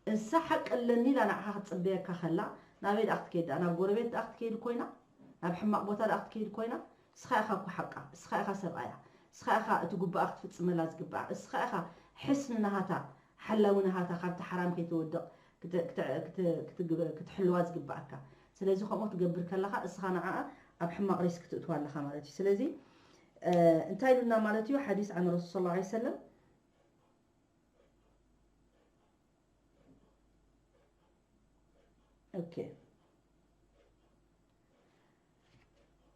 እንሳ ሓቂ ኣለኒ ኢላ ንዓኻ ክትጽበየካ ከላ፣ ናበይ ደኣ ክትከይድ ደኣ? ናብ ጎረቤት ደኣ ክትከይድ ኮይና? ናብ ሕማቕ ቦታ ደኣ ክትከይድ ኮይና? እስኻ ኢኻ እኮ ሓቃ፣ እስኻ ኢኻ ሰብኣያ፣ እስኻ ኢኻ እቲ ጉባኣ ክትፍጽመላ ዝግባኣ፣ እስኻ ኢኻ ሕስኒ ናሃታ፣ ሓላዊ ናሃታ ካብቲ ሓራም ከይትወድቕ ክት-፣ ክት-፣ ክት-፣ ክትግበ-፣ ክትሕልዋ ዝግባኣካ። ስለዚ ከምኡ ክትገብር ከለኻ እስኻ ንዓኣ ኣብ ሕማቕ ሪስክ ትእትዋ ኣለኻ ማለት እዩ። ስለዚ፣ እ፣ እንታይ ኢሉና ማለት እዩ? ሓዲስ ዓን ረሱል ሰለላሁ ዐለይሂ ወሰለም። ኦኬ።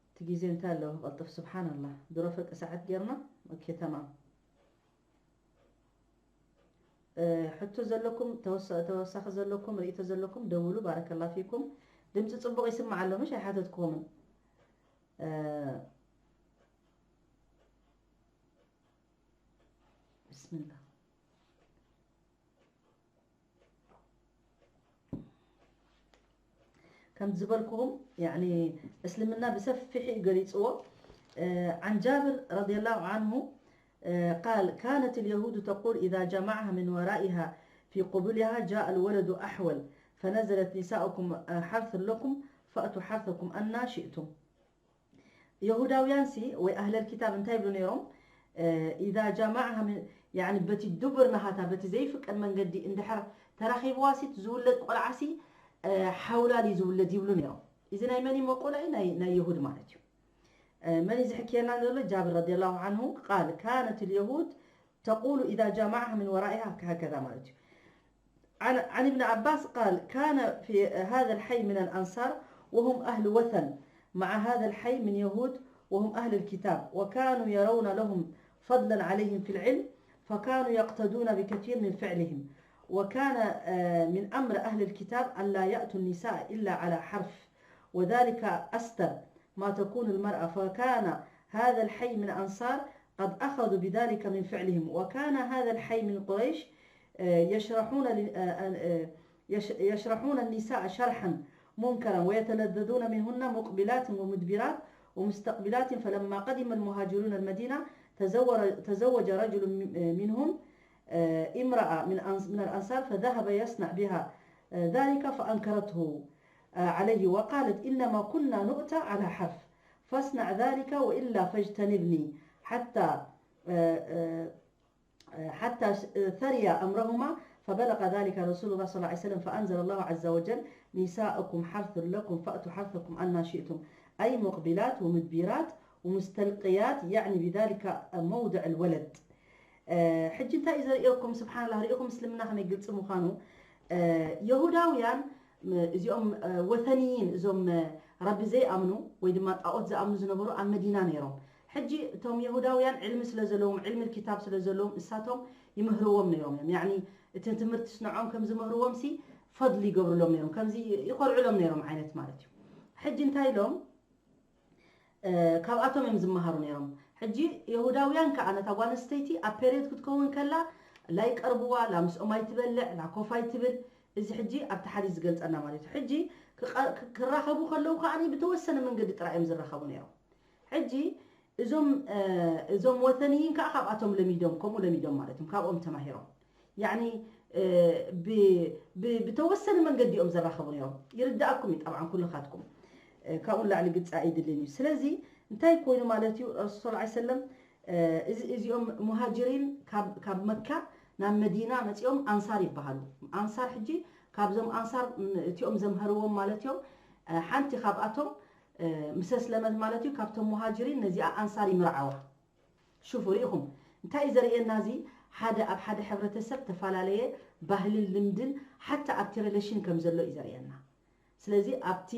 እቲ ግዜ እንታይ ኣለዎ ክቐልጥፍ፣ ስብሓንላህ። ድሮ ፈቂ ሰዓት ጌርና። ኦኬ፣ ተማም። እ፣ ሕቶ ዘለኩም፣ ተወሳ-፣ ተወሳኺ ዘለኩም፣ ርእይቶ ዘለኩም፣ ደውሉ። ባረከላ ፊኩም። ድምፂ ፅቡቕ ይስማዕ ኣሎ፣ ምሽ? ኣይሓተትኩምን። እ፣ ብስምላህ። ከም ዝበልኩኹም፣ ያኒ፣ እስልምና ብሰፊሑ እዩ ገሊጽዎ። እ፣ عن جابر رضي الله عنه، እ፣ قال: كانت اليهود تقول إذا جمعها من ورائها في قبلها جاء الولد أحول، فنزلت: نساؤكم، እ፣ حرث لكم فأتوا حرثكم أنى شئتم. የሁዳውያንሲ ወይ ኣህለል ኪታብ እንታይ ይብሉ ነይሮም? እ፣ إذا جمعها من، ያኒ በቲ ዱቡር ናሃታ፣ በቲ ዘይፍቀድ መንገዲ እንድሕር ተራኺብዋሲ፣ እቲ ዝውለድ ቆልዓሲ፣ እ፣ ሓውላል እዩ ዝውለድ ይብሉ ነይሮም። እዚ ናይ መን እዩ መቆልዒ? ናይ፣ ናይ የሁድ ማለት እዩ። እ፣ መን እዩ ዝሕክየልና ዘሎ? ጃብር ረዲየላሁ ዐንሁ ቃል: كانت اليهود تقول إذا جمعها من ورائها، هكذا ማለት እዩ። عن، عن ابن عباس قال: كان في هذا الحي من الأنصار وهم أهل وثن، مع هذا الحي من يهود وهم أهل الكتاب، وكانوا يرون لهم فضلا عليهم في العلم، فكانوا يقتدون بكثير من فعلهم. وكان، آه، من أمر أهل الكتاب أن لا يأتوا النساء إلا على حرف، وذلك أستر ما تكون المرأة، فكان هذا الحي من أنصار قد أخذوا بذلك من فعلهم، وكان هذا الحي من قريش، آه، يشرحون ل-، آه، آه، يش-، يشرحون النساء شرحا منكرا، ويتلذذون منهن مقبلات ومدبرات ومستقبلات. فلما قدم المهاجرون المدينة، تزور-، تزوج رجل م-، آه، منهم، آه، امرأة من أنص-، من الأنصار، فذهب يصنع بها، آه، ذلك، فأنكرته، آه، عليه، وقالت: إنما كنا نؤتى على حرف، فاصنع ذلك وإلا فاجتنبني حتى، آه، آه، آه، حتى ش-، آه، ثري أمرهما، فبلغ ذلك رسول الله صلى الله عليه وسلم، فأنزل الله عز وجل: نساؤكم حرث لكم فأتوا حرثكم أنى شئتم، أي مقبلات ومدبرات ومستلقيات، يعني بذلك موضع الولد. እ፣ ሕጂ እንታይ እዩ ዘርእየኩም? ስብሓንላህ፣ ርኢኹም እስልምና ከመይ ግልፂ ምዃኑ። እ፣ የሁዳውያን፣ ም-፣ እዚኦም፣ እ፣ ወተንይን፣ እዞም፣ እ፣ ረቢ ዘይኣምኑ ወይ ድማ ጣዖት ዝኣምኑ ዝነበሩ ኣብ መዲና ነይሮም። ሕጂ እቶም የሁዳውያን ዕልሚ ስለ ዘለዎም፣ ዕልሚ ኪታብ ስለ ዘለዎም፣ እሳቶም ይምህርዎም ነይሮም እዮም። ያዕኒ እቲ ትምህርቲ ስንዖም ከም ዝምህርዎም ሲ ፈድሊ ይገብርሎም ነይሮም፣ ከምዚ ይኾርዕሎም ነይሮም ዓይነት ማለት እዩ። ሕጂ እንታይ ኢሎም? እ፣ ካብኣቶም እዮም ዝመሃሩ ነይሮም። ሕጂ የሁዳውያን ከዓ ነታ ጓል ኣንስተይቲ ኣብ ፔሪዮድ ክትከውን ከላ ላይቀርብዋ፣ ላ ምስኦም ኣይትበልዕ፣ ላ ኮፍ ኣይትብል። እዚ ሕጂ ኣብቲ ሓዲስ ዝገልጸና ማለት እዩ። ሕጂ ክቐ-፣ ክ-፣ ክራኸቡ ከለዉ ከዓ ብተወሰነ መንገዲ ጥራይ እዮም ዝራኸቡ ነይሮም። ሕጂ እዞም፣ እ፣ እዞም ወተንይን ከዓ ካብኣቶም ለሚዶም፣ ከምኡ ለሚዶም ማለት እዮም፣ ካብኦም ተማሂሮም። ያዕኒ፣ እ፣ ብ-፣ ብ-፣ ብተወሰነ መንገዲ እዮም ዘራኸቡ ነይሮም። ይርዳእኩም እዩ ጠብዓን ኩልኻትኩም። እ፣ ካብኡ ንላዕሊ ግልፂ ኣይድልን እዩ። ስለዚ እንታይ ኮይኑ ማለት እዩ? ረሱል ሰለላሁ ዐለይሂ ወሰለም፣ እ፣ እዚ-፣ እዚኦም ሙሃጅሪን ካብ፣ ካብ መካ ናብ መዲና መፂኦም ኣንሳር ይበሃሉ። ኣንሳር ሕጂ ካብዞም ኣንሳር ም-፣ እቲኦም ዘምሃርዎም ማለት እዮም። እ፣ ሓንቲ ካብኣቶም፣ እ፣ ምስ ኣስለመት ማለት እዩ፣ ካብቶም ሙሃጅሪን ነዚኣ ኣንሳር ይምርዓዋ። ሽፉ ርኢኹም፣ እንታይ እዩ ዘርእየና እዚ? ሓደ ኣብ ሓደ ሕብረተሰብ ተፈላለየ ባህልን ልምድን ሓታ ኣብቲ ሪሌሽን ከም ዘሎ እዩ ዘርእየና። ስለዚ ኣብቲ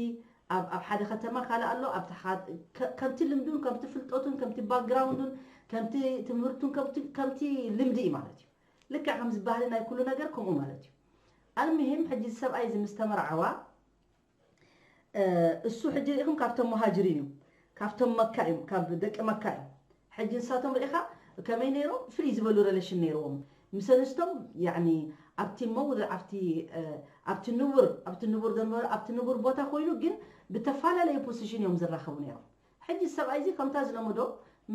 ኣብ፣ ኣብ ሓደ ከተማ ካልእ ኣሎ፣ ኣብቲ ሓ-፣ ከ-፣ ከምቲ ልምዱን ከምቲ ፍልጠቱን ከምቲ ባክግራውንዱን ከምቲ ትምህርቱን ከምቲ፣ ከምቲ ልምዲ እዩ ማለት እዩ። ልክዕ ከምዚ ባህሊ ናይ ኩሉ ነገር ከምኡ ማለት እዩ። ኣልምሂም ሕጂ እዚ ሰብኣይ እዚ ምስ ተመርዓዋ፣ እ፣ እሱ ሕጂ ርኢኹም ካብቶም መሃጅሪን እዩ፣ ካብቶም መካ እዮም፣ ካብ ደቂ መካ እዮም። ሕጂ ንሳቶም ርኢኻ ከመይ ነይሮም? ፍልይ ዝበሉ ሪሌሽን ነይርዎም ምስ ኣንስቶም፣ ያዕኒ ኣብቲ መውድዕ፣ ኣብቲ፣ እ፣ ኣብቲ ንቡር፣ ኣብቲ ንቡር ደንበሩ፣ ኣብቲ ንቡር ቦታ ኮይኑ ግን ብተፈላለየ ፖዚሽን እዮም ዝራኸቡ ነይሮም። ሕጂ ሰብኣይ እዚ ከምታ ዝለመዶ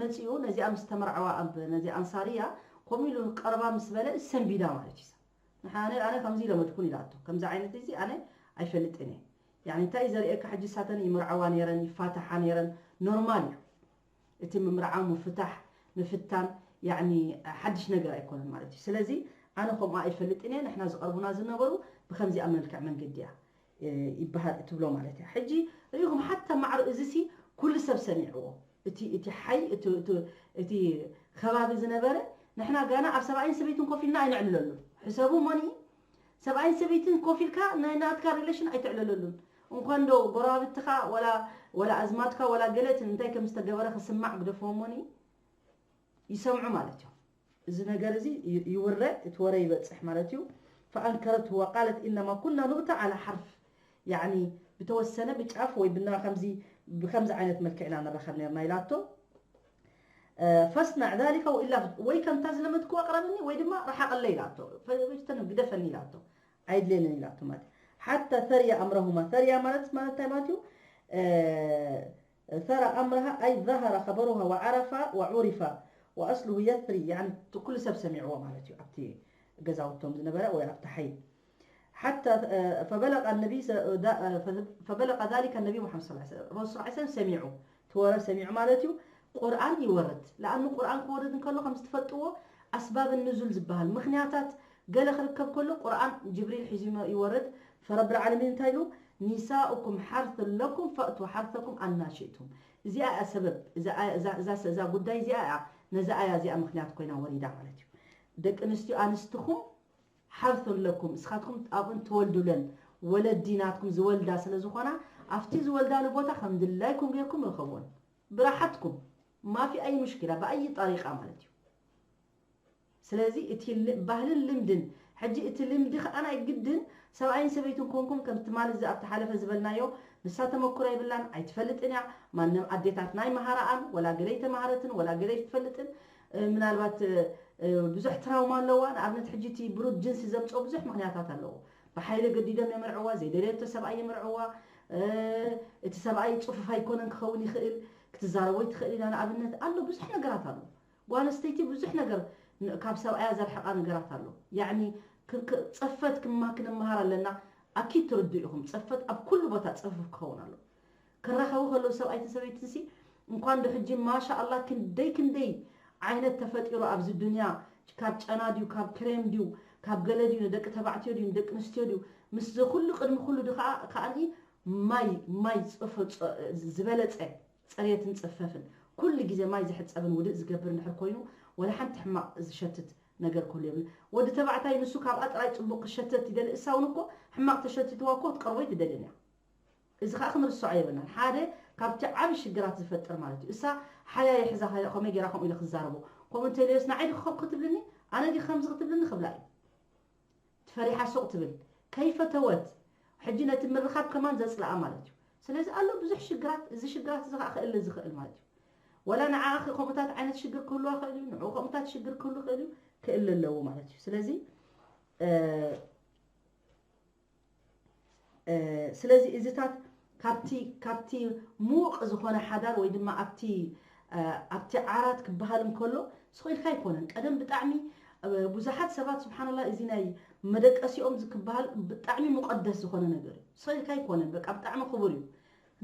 መፂኡ ነዚኣ ምስ ተመርዓዋ ኣብ፣ ነዚ ኣንሳርያ ከምኡ ኢሉ ቀረባ ምስ በለ ሰንቢዳ ማለት እዩ። ኣነ ኣነ ከምዚ ለመድኩን ኢላቶ። ከምዚ ዓይነት እዚ ኣነ ኣይፈልጥን እየ። ያኒ እንታይ እዩ ዘርእየካ? ሕጂ ሳተን ይምርዓዋ ነይረን፣ ይፋታሓ ነይረን፣ ኖርማል እዩ። እቲ ምምርዓው፣ ምፍታሕ፣ ምፍታን፣ ያኒ ሓድሽ ነገር ኣይኮነን ማለት እዩ። ስለዚ ኣነ ከምኡ ኣይፈልጥን እየ። ንሕና ዝቐርቡና ዝነበሩ ብከምዚኣ መልክዕ መንገዲ እያ ይበሃል ትብሎ ማለት እያ። ሕጂ ርኢኹም፣ ሓታ ማዕሩ እዚ ሲ ኩሉ ሰብ ሰሚዕዎ። እቲ እቲ ሓይ እቲ እቲ እቲ ከባቢ ዝነበረ፣ ንሕና ጋና ኣብ ሰብኣይን ሰበይትን ኮፍ ኢልና ኣይንዕልለሉ። ሕሰቡ ሞኒ፣ ሰብኣይን ሰበይትን ኮፍ ኢልካ ናይ ናትካ ሪሌሽን ኣይትዕልለሉን። እንኳን ዶ ጎረባብትኻ ወላ ወላ ኣዝማድካ ወላ ገለትን እንታይ ከም ዝተገበረ ክስማዕ ግደፎ ሞኒ ይሰምዑ ማለት እዩ። እዚ ነገር እዚ ይ- ይውረ፣ እቲ ወረ ይበፅሕ ማለት እዩ። فأنكرته وقالت إنما كنا نؤتى على حرف، ያኒ ብተወሰነ ብጫፍ ወይ ብና ከምዚ ብከምዚ ዓይነት መልክዕ ኢና ንረኸብ ነርና ኢላቶ። فاصنع ذلك وإلا ወይ ከምታ ዝለመድክዎ ኣቕረብኒ ወይ ድማ ረሓቐለይ ኢላቶ። ፈጅተን ግደፈኒ ኢላቶ። ኣይድልየንን ኢላቶ ማለት እዩ። حتى ثري أمرهما። ثري ማለት ማለት እንታይ ማለት እዩ? ثرى أمرها أي ظهر خبرها وعرف وعرف، وأصله يثري، يعني ኩሉ ሰብ ሰሚዕዎ ማለት እዩ። ኣብቲ ገዛውቶም ዝነበረ ወይ ኣብቲ ሓይ حتى فبلغ النبي فبلغ ذلك النبي محمد صلى الله عليه وسلم، ረሱል صلى الله عليه وسلم ሰሚዑ፣ እቲ ወረ ሰሚዑ ማለት እዩ። ቁርኣን ይወርድ። ለኣኑ ቁርኣን ክወርድ እንከሎ ከም ዝትፈልጥዎ ኣስባብ ንዙል ዝበሃል ምኽንያታት ገለ ክርከብ ከሎ ቁርኣን ጅብሪል ሒዙ ይወርድ። فرب العالمين እንታይ ኢሉ? نساؤكم حرث لكم فأتوا حرثكم أنى شئتم። እዚኣ እያ ሰበብ፣ እዛ እያ- እዛ- እዛ- እዛ ጉዳይ እዚኣ እያ፣ ነዛ እያ እዚኣ ምኽንያት ኮይና ወሪዳ ማለት እዩ። ደቂ ኣንስትዮ ኣንስትኹም ሓርሱን ለኩም፣ እስኻትኩም ኣብኡን ትወልዱለን፣ ወለዲ ናትኩም ዝወልዳ ስለ ዝኾና ኣብቲ ዝወልዳሉ ቦታ ከም ድላይኩም ጌርኩም ርኸብዎን ብራሓትኩም። ማፊ ኣይ ሙሽኪላ ብኣይ ጠሪቃ ማለት እዩ። ስለዚ እቲ ል- ባህልን ልምድን ሕጂ እቲ ልምዲ ከዓ ናይ ግድን ሰብኣይን ሰበይትን ኮንኩም ከም ትማሊ እዚ ኣብቲ ሓለፈ ዝበልናዮ ንሳ ተመክሮ የብላን ኣይትፈልጥን እያ። ማንም ኣዴታት ናይ መሃራኣን ወላ ገለ ይተማሃረትን ወላ ገለ ይትፈልጥን ምናልባት ብዙሕ ትራውማ ኣለዋ። ንኣብነት ሕጂ እቲ ብሩድ ጅንሲ ዘምፅኦ ብዙሕ ምክንያታት ኣለዎ። ብሓይሊ ገዲዶም የምርዕዋ፣ ዘይደለየቶ ሰብኣይ የምርዕዋ፣ እቲ ሰብኣይ ፅፉፍ ኣይኮነን ክኸውን ይኽእል፣ ክትዛረቦ ይትኽእል ኢና። ንኣብነት ኣሎ ብዙሕ ነገራት ኣሎ። ጓል ኣንስተይቲ ብዙሕ ነገር ካብ ሰብኣያ ዘርሕቓ ነገራት ኣሎ። ያዕኒ ጸፈት ክማ ክንመሃር ኣለና። ኣኪድ ትርዱ ኢኹም፣ ጸፈት ኣብ ኩሉ ቦታ ጸፉፍ ክኸውን ኣሎ። ክራኸቡ ከለዉ ሰብኣይትን ሰበይትን ሲ እንኳን ዶ ሕጂ ማሻ ኣላ ክንደይ ክንደይ ዓይነት ተፈጢሩ ኣብዚ ዱንያ። ካብ ጨና ድዩ ካብ ክሬም ድዩ ካብ ገለ ድዩ ንደቂ ተባዕትዮ ድዩ ንደቂ ኣንስትዮ ድዩ ምስዚ ኩሉ ቅድሚ ኩሉ ድ ከዓኒ ማይ ማይ ዝበለፀ ፅሬትን ፅፈፍን ኩሉ ግዜ ማይ ዝሕፀብን ውድእ ዝገብር እንድሕር ኮይኑ ወላ ሓንቲ ሕማቕ ዝሸትት ነገር ክህሉ የብሉ። ወዲ ተባዕታይ ንሱ ካብኣ ጥራይ ፅቡቕ ክሸተት ይደሊ። እሳ እውን እኮ ሕማቕ ተሸቲትዋ እኮ ክትቀርቦ ኣይትደልን እያ። እዚ ከዓ ክንርስዖ የብልናን። ሓደ ካብቲ ዓብ ሽግራት ዝፈጥር ማለት እዩ። እሳ ሓያ ይሕዛ ከመይ ገይራ ከምኡ ኢለ ክዛረቦ ከምኡ እንተልዮስ ንዓይ ድኸም ክትብልኒ ኣነ ዲ ከምዚ ክትብልኒ ክብላ እዩ። ትፈሪሓ ሱቕ ትብል ከይፈተወት ሕጂ ነቲ ምርኻብ ከማን ዘጽልኣ ማለት እዩ። ስለዚ ኣሎ ብዙሕ ሽግራት፣ እዚ ሽግራት እዚ ከዓ ክእለ ዝኽእል ማለት እዩ። ወላ ንዓኣ ከምኡታት ዓይነት ሽግር ክህልዋ ክእል እዩ፣ ንዕኡ ከምኡታት ሽግር ክህሉ ክእል እዩ፣ ክእለ ኣለዎ ማለት እዩ። ስለዚ ስለዚ እዚታት ካብቲ ካብቲ ምዉቕ ዝኾነ ሓዳር ወይ ድማ ኣብቲ ኣብቲ ዓራት ክበሃል እንከሎ ስቕ ኢልካ ኣይኮነን። ቀደም ብጣዕሚ ብዙሓት ሰባት ስብሓንላ እዚ ናይ መደቀሲኦም ክበሃል ብጣዕሚ ሙቐደስ ዝኾነ ነገር እዩ። ስቕ ኢልካ ኣይኮነን፣ በቃ ብጣዕሚ ክቡር እዩ።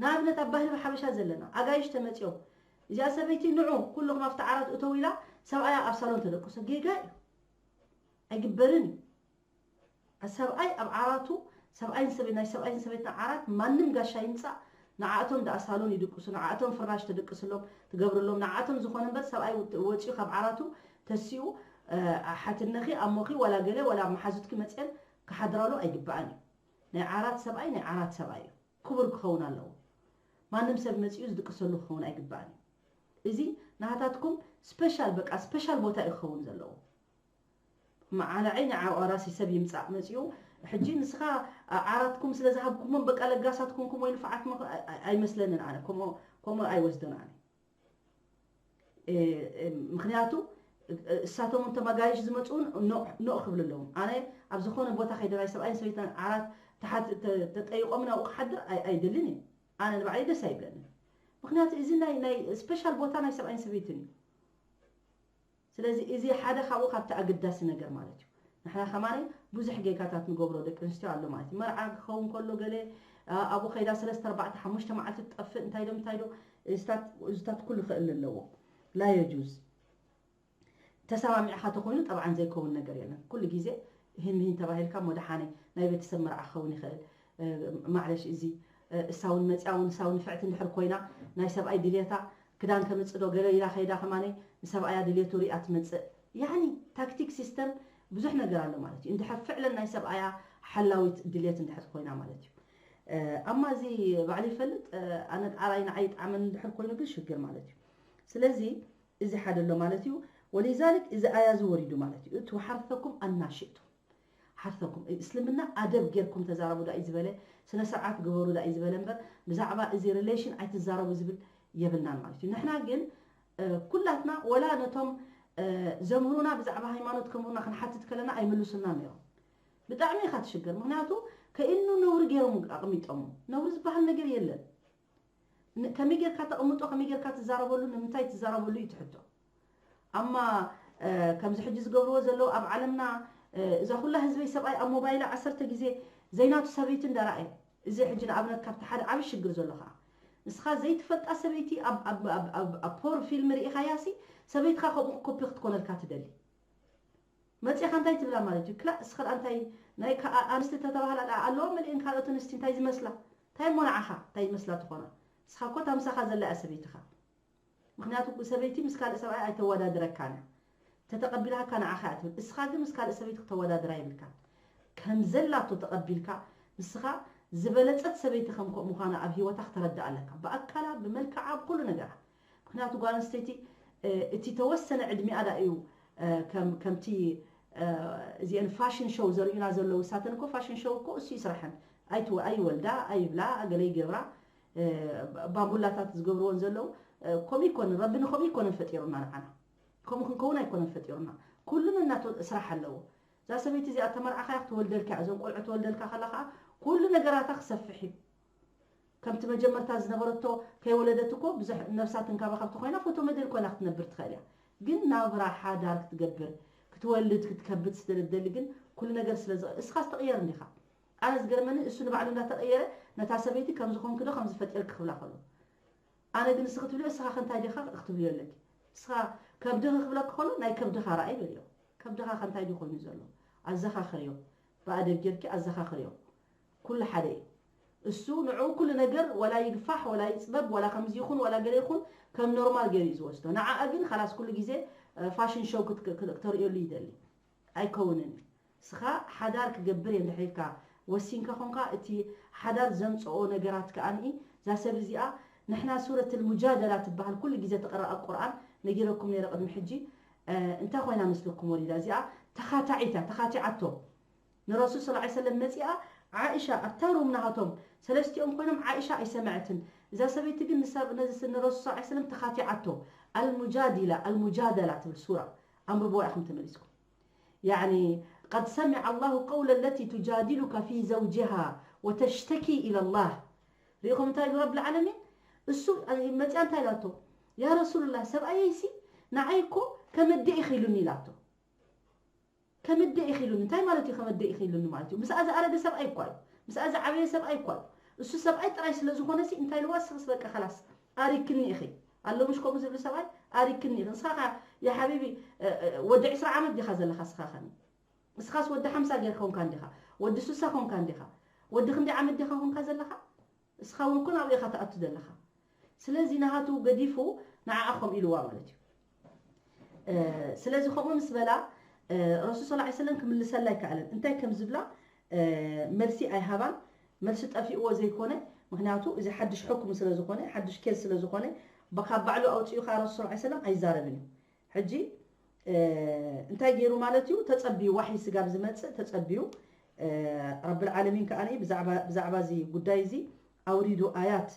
ንኣብነት ኣብ ባህሊ ሓበሻ ዘለና ኣጋይሽ ተመፂኦም እዚኣ ሰበይቲ ንዑ ኩልኹም ኣብቲ ዓራት እተው ኢላ ሰብኣያ ኣብ ሳሎን ተደቅሶ ጌጋ እዩ፣ ኣይግበርን እዩ። ሰብኣይ ኣብ ዓራቱ ሰብኣይን ሰበይት ናይ ሰብኣይን ሰበይትን ዓራት ማንም ጋሻ ይምፃእ ንዓእቶም ደኣ ሳሎን ይድቅሱ፣ ንዓእቶም ፍራሽ ተደቅስሎም ትገብርሎም፣ ንዓእቶም ዝኾነ እምበር ሰብኣይ ወፂኡ ካብ ዓራቱ ተሲኡ ሓትነኺ ኣሞኺ ዋላ ገለ ዋላ መሓዙትኪ መፅአን ክሓድራሉ ኣይግባኣን እዩ። ናይ ዓራት ሰብኣይ ናይ ዓራት ሰብኣይ እዩ፣ ክቡር ክኸውን ኣለዎ። ማንም ሰብ መፂኡ ዝድቅሰሉ ክኸውን ኣይግባኣን እዩ። እዚ ናሃታትኩም ስፔሻል በቃ ስፔሻል ቦታ እዩ ክኸውን ዘለዎ። መዓላ ዓይኒ ዓቋራሲ ሰብ ይምፃእ መፂኡ ሕጂ ንስኻ ዓራትኩም ስለ ዝሃብኩሞም በቃ ለጋሳት ኮንኩም ወይ ንፋዓት ኣይመስለንን። ኣነ ከምኡ ኣይወስዶን ኣነ። ምክንያቱ እሳቶም እንተመጋይሽ ዝመፅውን ኖእ ክብል ኣለዎም። ኣነ ኣብ ዝኾነ ቦታ ከይደ ናይ ሰብኣይን ሰበይትን ዓራት ተጠይቆምን ኣብኡ ክሓድር ኣይደልን እዩ። ኣነ ንባዕለይ ደስ ኣይብለንን። ምክንያቱ እዚ ናይ ስፔሻል ቦታ ናይ ሰብኣይን ሰበይትን እዩ። ስለዚ እዚ ሓደ ካብኡ ካብቲ ኣገዳሲ ነገር ማለት እዩ። ንሕና ከማን ብዙሕ ጌጋታት ንገብሮ ደቂ ኣንስትዮ ኣሎ ማለት እዩ። መርዓ ክኸውን ከሎ ገለ ኣብኡ ከይዳ ሰለስተ ኣርባዕተ ሓሙሽተ መዓልቲ ትጠፍእ፣ እንታይ ዶ እንታይ ዶ እዝታት ኩሉ ክእል ኣለዎ። ላ የጁዝ። ተሰማሚዕኻ ተኮይኑ ጠብዓን ዘይከውን ነገር የለን። ኩሉ ግዜ ህን ምህን ተባሂልካ ሞ ደሓነ ናይ ቤተሰብ መርዓ ክኸውን ይኽእል። ማዕለሽ እዚ እሳውን መፅያውን እሳውን ንፍዕቲ እንድሕር ኮይና ናይ ሰብኣይ ድልየታ ክዳን ከምፅእ ዶ ገለ ኢላ ከይዳ ከማነይ ንሰብኣያ ድልየቱ ሪኣ ትመፅእ። ያኒ ታክቲክ ሲስተም ብዙሕ ነገር ኣሎ ማለት እዩ። እንድሕር ፍዕለን ናይ ሰብኣያ ሓላዊት ድልየት እንድሕር ኮይና ማለት እዩ። ኣማ እዚ ባዕሉ ይፈልጥ ኣነ ጣራይ ንዓይ ጣዕመን እንድሕር ኮይኑ ግን ሽግር ማለት እዩ። ስለዚ እዚ ሓደ ኣሎ ማለት እዩ። ወሊዛልክ እዚ ኣያ እዚ ወሪዱ ማለት እዩ። እቱ ሓርተኩም ኣናሽእቱ ሓርተኩም እስልምና ኣደብ ጌርኩም ተዛረቡ ዳእዩ ዝበለ፣ ስነ ስርዓት ግበሩ ዳእዩ ዝበለ እምበር ብዛዕባ እዚ ሪሌሽን ኣይትዛረቡ ዝብል የብልናን ማለት እዩ። ንሕና ግን ኩላትና ወላ ነቶም ዘምህሩና ብዛዕባ ሃይማኖት ከምህሩና ክንሓትት ከለና ኣይምልሱልናን ነይሮም። ብጣዕሚ ኢኻ ትሽገር። ምክንያቱ ከእኑ ነውሪ ገይሮም ኣቕሚጦም። ነውሪ ዝበሃል ነገር የለን። ከመይ ጌርካ ተቕምጦ፣ ከመይ ጌርካ ትዛረበሉ፣ ንምንታይ ትዛረበሉ እዩ ትሕቶ። ኣማ ከምዚ ሕጂ ዝገብርዎ ዘለዉ ኣብ ዓለምና እዛ ኩላ ህዝበይ ሰብኣይ ኣብ ሞባይላ ዓሰርተ ግዜ ዘይናቱ ሰበይቲ እንዳረኣየ፣ እዚ ሕጂ ንኣብነት ካብቲ ሓደ ዓብዪ ሽግር ዘሎ ከዓ ንስኻ ዘይትፈልጣ ሰበይቲ ኣብ ፖር ፊልም ርኢኻያሲ ሰበይትኻ ከምኡ ኮፒ ክትኮነልካ ትደሊ። መፂኻ እንታይ ትብላ ማለት እዩ? ክላእ እስኸ ደኣ እንታይ ናይ ከኣ ኣንስቲ ተተባህላ ደኣ ኣለዋ መሊእን ካልኦት ኣንስቲ እንታይ ዝመስላ እንታይ እሞ ንዓኻ እንታይ ዝመስላ ትኾና? ንስኻ እኮ እታ ምሳኻ ዘላ እያ ሰበይትኻ። ምክንያቱ ሰበይቲ ምስ ካልእ ሰብኣይ ኣይተወዳድረካን እያ። ተተቐቢላካ ንዓኻ እያ ትብል። እስኻ ግን ምስ ካልእ ሰበይቲ ክተወዳድራ የብልካን። ከም ዘላቶ ተቐቢልካ ንስኻ ዝበለፀት ሰበይቲ ከም ኮ- ምዃና ኣብ ህይወታ ክተረድእ ኣለካ። ብኣካላ፣ ብመልክዓ፣ ብኩሉ ነገራ። ምክንያቱ ጓል ኣንስተይቲ እቲ ተወሰነ ዕድሚኣ ዳ እዩ ከምቲ እዚአን ፋሽን ሾው ዘርእዩና ዘለዉ። እሳተን እኮ ፋሽን ሾው እኮ እሱ ይስራሐን። ኣይወልዳ ኣይብላ፣ ገለ ይገብራ፣ ባምቡላታት ዝገብርዎን ዘለዉ። ከምኡ ይኮንን፣ ረቢ ንከምኡ ይኮንን ፈጢሩና። ንዓና ከምኡ ክንከውን ኣይኮነን ፈጢሩና። ኩሉ ነናቱ ስራሕ ኣለዎ። እዛ ሰበይቲ እዚኣ ተመርዓኻያ ክትወልደልካ፣ እዞም ቆልዑ ትወልደልካ ከላ ከዓ ኩሉ ነገራታ ክሰፍሕ እዩ። ከምቲ መጀመርታ ዝነበረቶ ከይወለደት እኮ ብዙሕ ነብሳ ትንከባኸብ ተኮይና ፎቶ መደል ኮይና ክትነብር ትኽእል እያ። ግን ናብራ ሓዳር ክትገብር ክትወልድ ክትከብድ ስለደሊ ግን ኩሉ ነገር ስለ እስኻ ዝተቕየር እንዲኻ። ኣነ ዝገርመኒ እሱ ንባዕሉ እንዳተቐየረ ነታ ሰበይቲ ከም ዝኾንክ ዶ ከም ዝፈጢርክ ክብላ ከሎ ኣነ ግን ንስኺ ትብልዮ እስኻ ከንታይ ዲኻ ክትብልዮ ኣለኪ። እስኻ ከብድኺ ክብለኪ ከሎ ናይ ከብድኻ ራእይ በልዮ። ከብድኻ ከንታይ ድዩ ኮይኑ ዘሎ ኣዘኻኽርዮ። ብኣደብ ጌርኪ ኣዘኻኽርዮ። ኩሉ ሓደ እዩ። እሱ ንዕኡ ኩሉ ነገር ወላ ይግፋሕ ወላ ይፅበብ ወላ ከምዚ ይኹን ወላ ገለ ይኹን ከም ኖርማል ገይሩ እዩ ዝወስዶ። ንዓኣ ግን ካላስ ኩሉ ግዜ ፋሽን ሾው ክተርእየሉ ይደሊ። ኣይከውንን እዩ። እስኻ ሓዳር ክገብር እየ እንድሕር ኢልካ ወሲንካ ኾንካ እቲ ሓዳር ዘምፅኦ ነገራት ከኣ ንኢ እዛ ሰብ እዚኣ ንሕና ሱረት ልሙጃደላ ትበሃል ኩሉ ግዜ ተቕረእ ኣብ ቁርኣን ነጊረኩም ነይረ ቅድሚ ሕጂ እንታይ ኮይና መስለኩም ወሪዳ እዚኣ ተኻታዒት እያ ተኻቲዓቶ ንረሱል ስ ሰለም መፂኣ ዓእሻ ኣብታ ሩም ናሃቶም ሰለስቲኦም ኮይኖም ዓእሻ ኣይሰመዐትን እዛ ሰበይቲ ግን ንረሱል ስ ሰለም ተኻቲዓቶ ኣልሙጃዲላ ኣልሙጃደላ ትብል ሱራ ኣንብቦ ኢኹም ተመሊስኩም يعني قد سمع الله قول التي تجادلك في زوجها وتشتكي إلى الله ሪኢኹም እንታይ ኢሉ ረብል ዓለሚን እሱ መፅያ እንታይ ኢላቶ ያ ረሱሉላህ ሰብኣየይሲ ንዓይ እኮ ከመደ ኢኺ ኢሉኒ ኢላቶ ከመደ ኢኺ ኢሉኒ እንታይ ማለት እዩ ከመደ ኢኺ ኢሉኒ ማለት እዩ ምስኣ ዝኣረገ ሰብኣይ እኳ እዩ ምስኣ ዝዓበየ ሰብኣይ እኳ እዩ እሱ ሰብኣይ ጥራይ ስለ ዝኾነሲ እንታይ ኢልዋ ስኽስ በቃ ከላስ ኣሪክኒ ኢኺ ኣሎ ምሽ ከምኡ ዝብል ሰብኣይ ኣሪክኒ ኢኺ ንስኻ ያ ሓቢቢ ወዲ ዕስራ ዓመት ዲኻ ዘለኻ ስኻ ኸኒ እስኻስ ወዲ ሓምሳ ጌርካ ኮንካ እንዲኻ ወዲ ሱሳ ኮንካ እንዲኻ ወዲ ክንደይ ዓመት ዲኻ ኮንካ ዘለኻ እስኻ እውን እኮ ናብኡ ኢኻ ትኣቱ ዘለኻ ስለዚ ናሃቱ ገዲፉ ንዓኣ ከምኡ ኢልዋ ማለት እዩ ስለዚ ከምኡ ምስ በላ ረሱል ስ ሰለም ክምልሰላ ኣይከኣለን እንታይ ከም ዝብላ መልሲ ኣይሃባን መልሲ ጠፊእዎ ዘይኮነ ምክንያቱ እዚ ሓድሽ ሕኩም ስለ ዝኾነ ሓድሽ ኬዝ ስለ ዝኾነ ካብ ባዕሉ ኣውፅኡ ከዓ ረሱል ስ ሰለም ኣይዛረብን እዩ ሕጂ እንታይ ገይሩ ማለት እዩ ተፀቢዩ ዋሕይ ስጋብ ዝመፅእ ተፀቢዩ ረብል ዓለሚን ከዓ ብዛዕባ እዚ ጉዳይ እዚ ኣውሪዱ ኣያት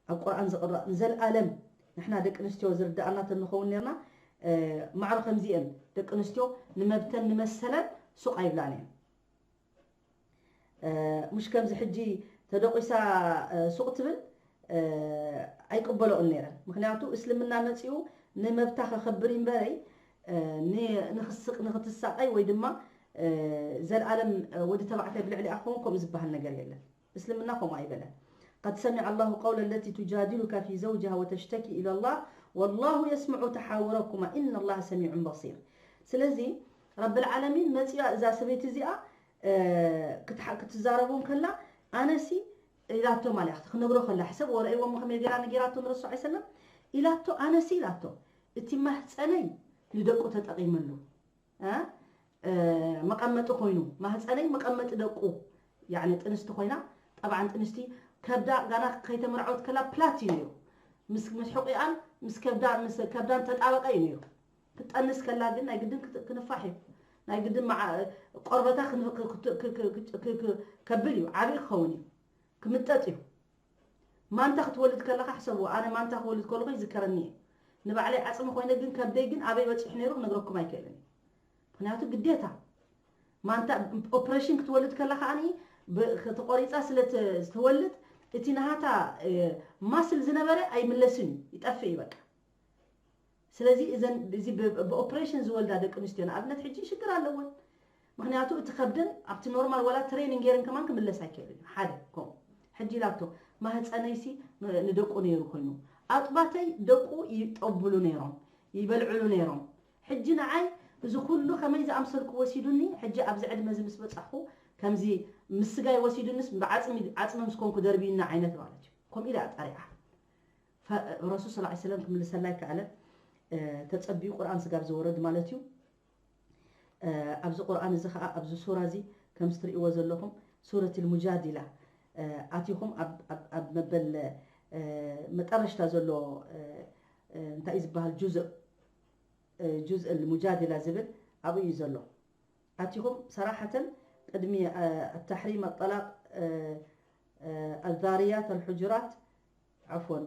ኣብ ቁርኣን ዝቕረእ ንዘለኣለም ንሕና ደቂ ኣንስትዮ ዝርዳኣና ተንኸውን ነርና ማዕረ ከምዚአን ደቂ ኣንስትዮ ንመብተን ንመሰለን ሱቕ ኣይብላን እየን ሙሽ ከምዚ ሕጂ ተደቂሳ ሱቕ ትብል ኣይቅበሎኦን ነይረን ምክንያቱ እስልምና መፂኡ ንመብታ ከኸብር ይንበረይ ንክስቅ ንክትሳቀይ ወይ ድማ ዘልኣለም ወዲ ተባዕታይ ብልዕሊ ኣኸውን ከምኡ ዝበሃል ነገር የለን። እስልምና ከምኡ ኣይበለን። قد سمع الله قول التي تجادلك في زوجها وتشتكي إلى الله والله يسمع تحاوركما إن الله سميع بصير። ስለዚ ረብል ዓለሚን መፂኣ እዛ ሰበይቲ እዚኣ ክትዛረቦም ከላ ኣነሲ ኢላቶ ማለት ክነግሮ ከላ ሕሰብ ወረእዎም ከመይ ገይራ ነጊራቶ ንረሱ ኣይሰለም ኢላቶ ኣነሲ ኢላቶ እቲ ማህፀነይ ንደቁ ተጠቂመሉ መቐመጢ ኮይኑ ማህፀነይ መቐመጢ ደቁ ያኒ ጥንስቲ ኮይና ጠብዓን ጥንስቲ ከብዳ ጋና ከይተመርዓወት ከላ ፕላት እዩ ነይሩ ምስ ምስ ሕቁኣን ምስ ከብዳ ምስ ከብዳን ተጣበቀ እዩ ነይሩ ክጠንስ ከላ ግን ናይ ግድን ክንፋሕ እዩ ናይ ግድን ቆርበታ ከብል እዩ ዓብዪ ክኸውን እዩ ክምጠጥ እዩ ማንታ ክትወልድ ከለኻ ሕሰብዎ ኣነ ማንታ ክወልድ ከለኹ ይዝከረኒ እየ ንባዕለይ ዓፅሚ ኮይነ ግን ከብደይ ግን ኣበይ በፂሑ ነይሩ ክነግረኩም ኣይክእልን እዩ ምክንያቱ ግዴታ ማንታ ኦፕሬሽን ክትወልድ ከላ ከዓኒ ተቆሪፃ ስለ ዝተወልድ እቲ ናሃታ ማስል ዝነበረ ኣይምለስን እዩ ይጠፍእ እዩ በቃ ስለዚ እዘን እዚ ብኦፕሬሽን ዝወልዳ ደቂ ኣንስትዮ ንኣብነት ሕጂ ሽግር ኣለወን ምክንያቱ እቲ ከብደን ኣብቲ ኖርማል ዋላ ትሬኒንግ ገይረን ከማን ክምለስ ኣይክእልን ሓደ ከምኡ ሕጂ ኢላቶ ማህፀነይሲ ንደቁ ነይሩ ኮይኑ ኣጥባተይ ደቁ ይጠብሉ ነይሮም ይበልዕሉ ነይሮም ሕጂ ንዓይ እዚ ኩሉ ከመይ ዝኣምሰልኩ ወሲዱኒ ሕጂ ኣብዚ ዕድመ እዚ ምስ በፃሕኩ ከምዚ ምስ ስጋይ ወሲዱንስ ብዓፅሚ ዓፅሚ ምስ ኮንኩ ደርብዩና ዓይነት ማለት እዩ ከምኡ ኢላ ጠሪዓ ረሱል ስ ሰለም ክምልሰላ ይከኣለ ተፀቢዩ ቁርኣን ስጋብ ዝወረድ ማለት እዩ ኣብዚ ቁርኣን እዚ ከዓ ኣብዚ ሱራ እዚ ከምዚ ትርእይዎ ዘለኹም ሱረት ልሙጃዲላ ኣቲኹም ኣብ መበል መጠረሽታ ዘሎ እንታይ እዩ ዝበሃል ጁዝእ ጁዝእ ልሙጃዲላ ዝብል ኣብኡ እዩ ዘሎ ኣቲኹም ሰራሓተን ቅድሚ ኣታሕሪም ኣጠላቅ ኣዛርያት ኣልሑጁራት ዓፎን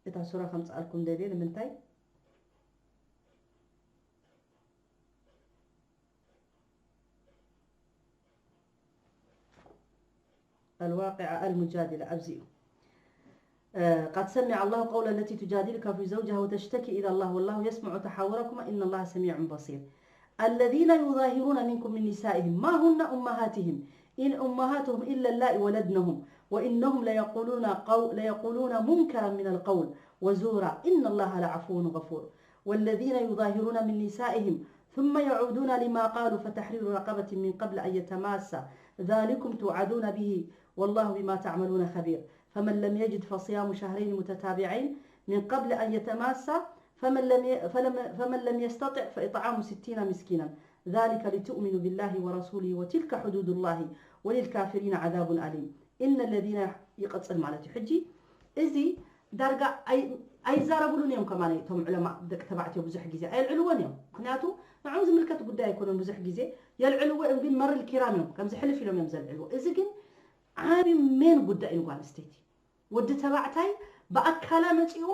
እታ ሱራ ከምፅኣልኩም ደልየ ንምንታይ الواقعة المجادلة أبزئ قد سمع الله قول التي تجادلك في زوجها وتشتكي إلى الله والله يسمع تحاوركما إن الله سميع بصير الذين يظاهرون منكم من نسائهم ما هن أمهاتهم إن أمهاتهم إلا اللائي ولدنهم وإنهم ليقولون قو ليقولون منكرا من القول وزورا إن الله لعفو غفور والذين يظاهرون من نسائهم ثم يعودون لما قالوا فتحرير رقبة من قبل أن يتماسا ذلكم توعدون به والله بما تعملون خبير فمن لم يجد فصيام شهرين متتابعين من قبل أن يتماسا فمن لم, فلم فمن لم يستطع فإطعام ستين مسكينا ذلك لتؤمنوا بالله ورسوله وتلك حدود الله وللكافرين عذاب أليم إن الذين يقصر ማለት እዩ ሕጂ እዚ ዳርጋ ኣይዛረብሉን እዮም ከማን እቶም ዕለማ ደቂ ተባዕትዮ ብዙሕ ግዜ ኣየልዕልዎን እዮም ምክንያቱ ንዕም ዝምልከት ጉዳይ ኣይኮነን ብዙሕ ግዜ የልዕልዎ እዮም ግን መርል ኪራም እዮም ከምዚ ሕልፍ ኢሎም እዮም ዘልዕልዎ እዚ ግን ዓብዩ ሜን ጉዳይ እዩ ጓል ኣንስተይቲ ወዲ ተባዕታይ ብኣካላ መፂኡ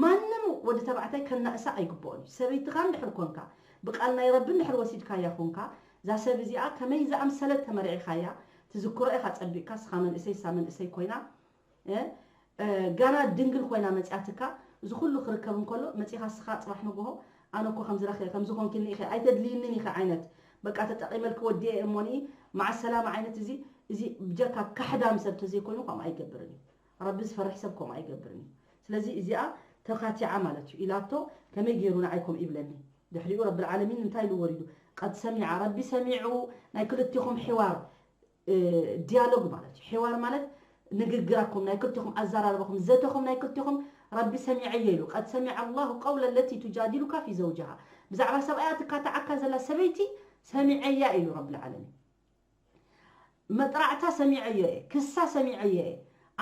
ማንም ወዲ ተባዕታይ ከናእሳ ኣይግብኦን እዩ ሰበይትኻ እንድሕር ኮንካ ብቃል ናይ ረቢ እንድሕር ወሲድካያ ኮንካ እዛ ሰብ እዚኣ ከመይ ዝኣምሰለት ተመርዒኻያ ትዝክሮ ኢኻ ፀቢቕካ ስኻ መንእሰይ ሳ መንእሰይ ኮይና ጋና ድንግል ኮይና መፅያትካ እዚ ኩሉ ክርከብ እንከሎ መፂኻ ስኻ ፅባሕ ንግሆ ኣነ እኮ ከምዚ ረኺ ከምዚ ኮንኪኒ ኢኸ ኣይተድልይንን ኢኸ ዓይነት በቃ ተጠቂመልኪ ወዲኤ እሞኒ መዓ ሰላም ዓይነት እዚ እዚ ብጀካ ካሕዳም ሰብ ተዘይኮይኑ ከምኡ ኣይገብርን እዩ ረቢ ዝፈርሕ ሰብ ከምኡ ኣይገብርን እዩ ስለዚ እዚኣ ተኻቲዓ ማለት እዩ ኢላቶ ከመይ ገይሩ ንዓይ ከምኡ ይብለኒ ድሕሪኡ ረብል ዓለሚን እንታይ ኢሉ ወሪዱ ቀድ ሰሚዓ ረቢ ሰሚዑ ናይ ክልቲኹም ሕዋር ዲያሎግ ማለት እዩ። ሕዋር ማለት ንግግራኩም ናይ ክልቲኹም ኣዘራርባኹም ዘተኹም ናይ ክልቲኹም ረቢ ሰሚዐዮ ኢሉ قد سمع الله قول التي تجادلك في زوجها ብዛዕባ ሰብኣያ ትካታዓካ ዘላ ሰበይቲ ሰሚዐያ ኢሉ ረብል ዓለሚን መጥራዕታ ሰሚዐዮ እየ ክሳ ሰሚዐዮ እየ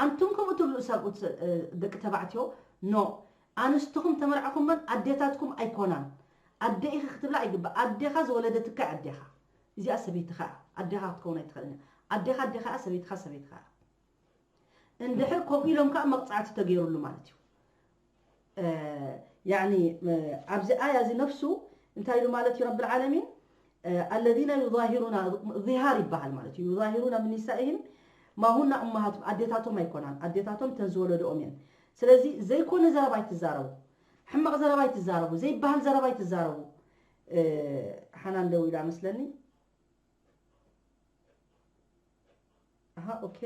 ኣንቱም ከምኡ ትብሉ ሰብኡት ደቂ ተባዕትዮ ኖ ኣንስትኹም ተመርዕኹመን ኣዴታትኩም ኣይኮናን ኣደ ኢኺ ክትብላ ኣይግባእ ኣዴኻ ዝወለደትካ ኣዴኻ እዚኣ ሰበይትኻ ኣዴኻ ክትከውን ኣይትኽእልን ኣዴኻ ኣዴኻ ሰበይትኻ ሰበይትኻ እንድሕር ከምኡ ኢሎም ከዓ መቕፃዕቲ ተገይሩሉ ማለት እዩ ያኒ ኣብዚ ኣያ እዚ ነፍሱ እንታይ ኢሉ ማለት እዩ ረብል ዓለሚን الذين يظاهرون ظهار ይበሃል ማለት እዩ يظاهرون من نسائهم ما هن أمهاتهم ኣዴታቶም ኣይኮናን ኣዴታቶም ተን ዝወለድኦም እየን ስለዚ ዘይኮነ ዘረባ ኣይትዛረቡ ሕማቕ ዘረባ ኣይትዛረቡ ዘይበሃል ዘረባ ኣይትዛረቡ ሓናን ደው ኢላ መስለኒ። ኣሃ ኦኬ።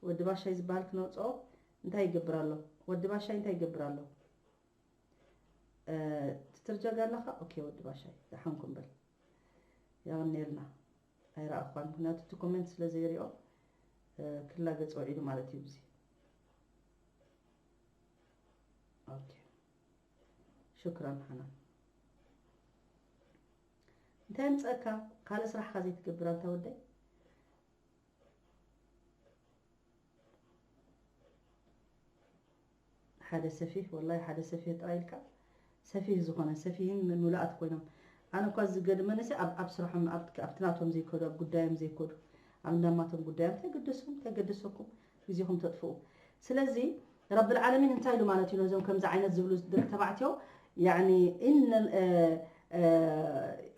ወዲ ባሻይ ዝበሃል ክነውፅኦ እንታይ ይገብር ኣሎ? ወዲ ባሻይ እንታይ ይገብር ኣሎ? ትትርጀግ ኣለኻ? ኦኬ ወዲ ባሻይ ደሓንኩም በል። የቐኔልና። ኣይረኣኳን ምክንያቱ እቲ ኮሜንት ስለ ዘይሪኦ ክላገፅ ውዒሉ ማለት እዩ። እዚ ኦኬ። ሽክራን ሓናን። እንታይ ምፀእካ ካልእ ስራሕካ ዘይትገብር ኣንታ ወደይ? ሓደ ሰፊህ ወላሂ ሓደ ሰፊህ ጥራይ ኢልካ ሰፊህ ዝኾነ ሰፊህን ምሉኣት ኮይኖም ኣነ እኳ ዝገድመንሲ ኣብ ኣብ ስራሖም ኣብቲ ናቶም ዘይከዱ ኣብ ጉዳዮም ዘይከዱ ኣብ እንዳማቶም ጉዳዮም እንታይ ገደስኩም እንታይ ገደሰኩም ግዜኹም ተጥፍኡ ስለዚ ረብል ዓለሚን እንታይ ኢሉ ማለት እዩ ነዞም ከምዚ ዓይነት ዝብሉ ደቂ ተባዕትዮ ያኒ እነ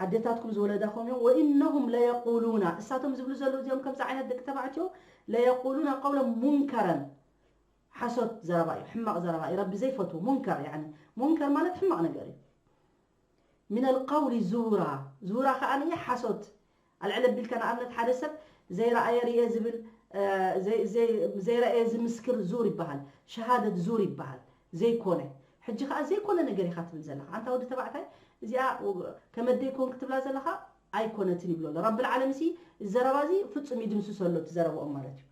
ኣዴታትኩም ዝወለዳኹም እዮም ወኢነሁም ለየቁሉና እሳቶም ዝብሉ ዘለዉ እዚኦም ከምዚ ዓይነት ደቂ ተባዕትዮ ለየቁሉና ቀውለ ሙንከረን ሓሶት ዘረባ እዩ ሕማቕ ዘረባ እዩ ረቢ ዘይፈትዎ ሙንከር ያኒ ሙንከር ማለት ሕማቕ ነገር እዩ من القول زورا زورا ከኣ ሓሶት ኣልዕል ኣቢልካ ንኣብነት ሓደ ሰብ ዘይረኣየ ርየ ዝብል ዘይረኣየ ዝምስክር ዙር ይበሃል ሸሃደት ዙር ይበሃል ዘይኮነ ሕጂ ከዓ ዘይኮነ ነገር ኢኻ ትብል ዘለካ ኣንታ ወዲ ተባዕታይ እዚኣ ከመደይ ኮን ክትብላ ዘለካ ኣይኮነትን ይብሎ ኣሎ ረብል ዓለም ሲ ዘረባ እዚ ፍጹም ይድምስሶ ኣሎ ትዘረብኦም ማለት እዩ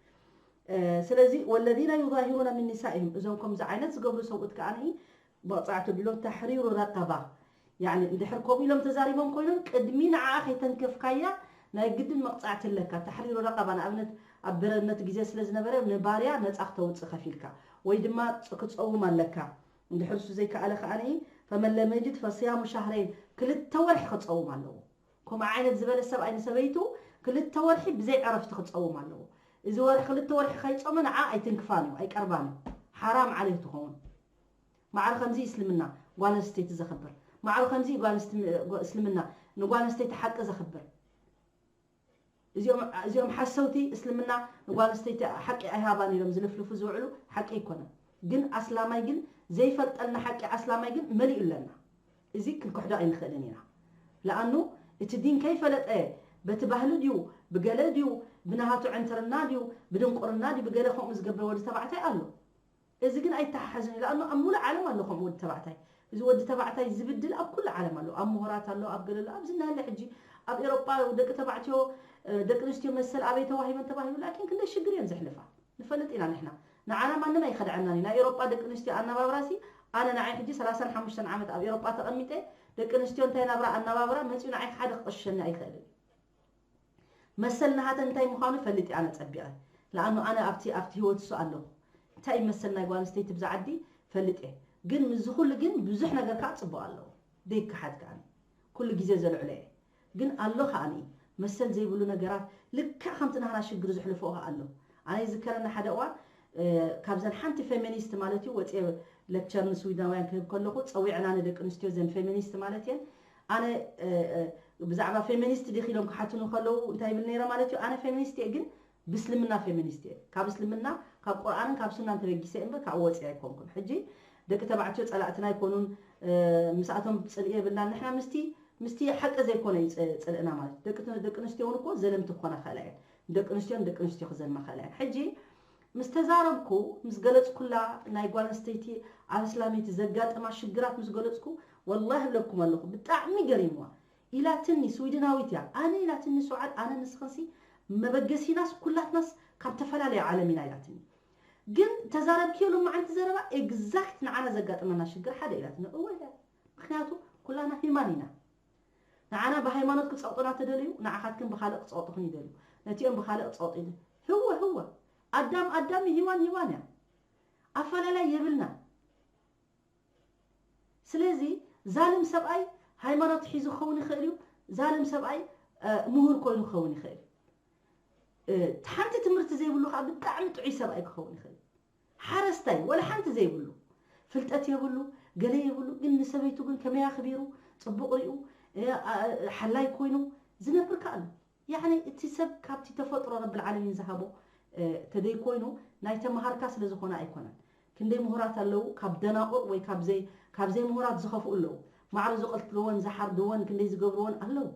ስለዚ ወለዚነ ዩዛሂሩነ ምን ኒሳኢህም እዞም ከምዚ ዓይነት ዝገብሩ ሰብኡት ከዓ መቕፃዕቲ ድሎም ተሕሪሩ ረቀባ ያኒ እንድሕር ከምኡ ኢሎም ተዛሪቦም ኮይኖም ቅድሚ ንዓኣ ከይተንከፍካያ ናይ ግድን መቕፃዕቲ ኣለካ ተሕሪሩ ረቀባ ንኣብነት ኣብ በረነት ግዜ ስለ ዝነበረ ንባርያ ነፃ ክተውፅእ ከፊልካ ወይ ድማ ክፀውም ኣለካ እንድሕር እሱ ዘይከኣለ ከዓኒ ፈመን ለም የጅድ ፈስያሙ ሻህረይን ክልተ ወርሒ ክፀውም ኣለዎ ከምኡ ዓይነት ዝበለ ሰብኣይ ንሰበይቱ ክልተ ወርሒ ብዘይ ዕረፍቲ ክፀውም ኣለዎ እዚ ወርሒ ክልተ ወርሒ ከይፀመ ንዓ ኣይትንክፋን እዩ ኣይቀርባን እዩ ሓራም ዓለይ ትኸውን ማዕረ ከምዚ እስልምና ጓል ኣንስተይቲ ዘኽብር ማዕረ ከምዚ ጓል እስልምና ንጓል ኣንስተይቲ ሓቂ ዘኽብር እዚኦም ሓሰውቲ እስልምና ንጓል ኣንስተይቲ ሓቂ ኣይሃባን ኢሎም ዝልፍልፉ ዝውዕሉ ሓቂ ኣይኮነን ግን ኣስላማይ ግን ዘይፈልጠልና ሓቂ ኣስላማይ ግን መሊኡ ኣለና እዚ ክንክሕዶ ኣይንኽእልን ኢና ለኣኑ እቲ ዲን ከይፈለጠ በቲ ባህሊ ድዩ ብገለ ድዩ ብናሃቱ ዕንትርና ድዩ ብድንቁርና ድዩ ብገለ ከምኡ ዝገብረ ወዲ ተባዕታይ ኣሎ እዚ ግን ኣይተሓሓዝን እዩ። ለኣኑ ኣብ ሙሉእ ዓለም ኣሎ ከምኡ ወዲ ተባዕታይ። እዚ ወዲ ተባዕታይ ዝብድል ኣብ ኩሉ ዓለም ኣሎ። ኣብ ምሁራት ኣሎ፣ ኣብ ገለ ኣሎ። ኣብዚ እናሃለ ሕጂ ኣብ ኤሮጳ ደቂ ተባዕትዮ፣ ደቂ ኣንስትዮ መሰል ኣበይ ተዋሂበን ተባሂቡ ላኪን ክንደይ ሽግር እየን ዘሕልፋ ንፈልጥ ኢና ንሕና። ንዓና ማንም ኣይኸድዐናን እዩ። ናይ ኤሮጳ ደቂ ኣንስትዮ ኣነባብራሲ ኣነ ንዓይ ሕጂ ሰላሳን ሓሙሽተን ዓመት ኣብ ኤሮጳ ተቐሚጠ ደቂ ኣንስትዮ እንታይ ናብራ ኣነባብራ መፂኡ ንዓይ ሓደ ክቐሽሸኒ ኣይኽእልን እዩ። መሰል ናሃተን እንታይ ምዃኑ ፈልጥ ኣነ ጸቢቐ ለኣኑ ኣነ ኣብቲ ኣብቲ ህይወት እሱ ኣለኹ እንታይ መሰል ናይ ጓል ኣንስተይቲ ብዛ ዓዲ ፈልጥ እየ ግን ምዚ ኩሉ ግን ብዙሕ ነገር ከዓ ጽቡቕ ኣለዎ ዘይከሓድ ከዓ ኩሉ ግዜ ዘልዕሎ እየ ግን ኣሎ ከዓኒ መሰል ዘይብሉ ነገራት ልክዕ ከምቲ ናህና ሽግር ዝሕልፈኦ ከዓ ኣሎ ኣነ ይዝከረኒ ሓደ እዋን ካብዘን ሓንቲ ፌሚኒስት ማለት እዩ ወፅየ ሌክቸር ንስዊድናውያን ክህብ ከለኹ ፀዊዕና ንደቂ ኣንስትዮ ዘን ፌሚኒስት ማለት እየን ኣነ ብዛዕባ ፌሚኒስት ዲኺ ኢሎም ክሓትኑ ከለዉ እንታይ ይብል ነይረ ማለት እዩ ኣነ ፌሚኒስት እየ ግን ብእስልምና ፌሚኒስት እየ ካብ እስልምና ካብ ቁርኣንን ካብ ሱናን ተበጊሰ እምበር ካብ ወፂ ኣይኮንኩን ሕጂ ደቂ ተባዕትዮ ፀላእትና ኣይኮኑን ምስኣቶም ፅልኢ የብልናን ንሕና ምስቲ ምስቲ ሓቂ ዘይኮነ እዩ ፅልእና ማለት ደቂ ኣንስትዮ እውን እኮ ዘለምቲ ክኾና ክእላ እየን ደቂ ኣንስትዮ ንደቂ ኣንስትዮ ክዘልማ ክእላ እየን ሕጂ ምስ ተዛረብኩ ምስ ገለፅኩላ ናይ ጓል ኣንስተይቲ ኣብ እስላመይቲ ዘጋጠማ ሽግራት ምስ ገለፅኩ ወላሂ እብለኩም ኣለኹ ብጣዕሚ ገሪምዋ ኢላትኒ ስዊድናዊት እያ ኣነ ኢላትኒ ሱዓድ ኣነ ንስኽንሲ መበገሲናስ ኩላትናስ ካብ ተፈላለየ ዓለም ኢና ኢላትኒ ግን ተዛረብክዮ ሎማዓንቲ ዘረባ exact ንዓና ዘጋጠመና ሽግር ሓደ ኢላትኒ እወ ኢላ ምክንያቱ ኩላና ሂማን ኢና ንዓና ብሃይማኖት ክፀቕጡና ተደልዩ ንዓኻትክን ብኻልእ ክፀቕጡኽን ይደልዩ ነቲኦም ብኻልእ ክፀቕጡ ይደልዩ ህወ ህወ ኣዳም ኣዳም ሂዋን ሂዋን እያ ኣፈላላይ የብልና ስለዚ ዛልም ሰብኣይ ሃይማኖት ሒዙ ክኸውን ይኽእል እዩ ዛልም ሰብኣይ ምሁር ኮይኑ ክኸውን ይኽእል ሓንቲ ትምህርቲ ዘይብሉ ከዓ ብጣዕሚ ጥዑይ ሰብኣይ ክኸውን ይኽእል ሓረስታይ ወላ ሓንቲ ዘይብሉ ፍልጠት የብሉ ገለ የብሉ ግን ንሰበይቱ ግን ከመይ ኣኽቢሩ ፅቡቕ ሪኡ ሓላይ ኮይኑ ዝነብር ከኣሉ ያኒ እቲ ሰብ ካብቲ ተፈጥሮ ረብል ዓለሚን ዝሃቦ ተደይ ኮይኑ ናይ ተምሃርካ ስለ ዝኾነ ኣይኮነን ክንደይ ምሁራት ኣለዉ ካብ ደናቑር ወይ ካብ ዘይ ካብ ዘይ ምሁራት ዝኸፍኡ ኣለዉ ማዕሮ ዝቐትልወን ዝሓርድወን ክንደይ ዝገብርወን ኣለዉ።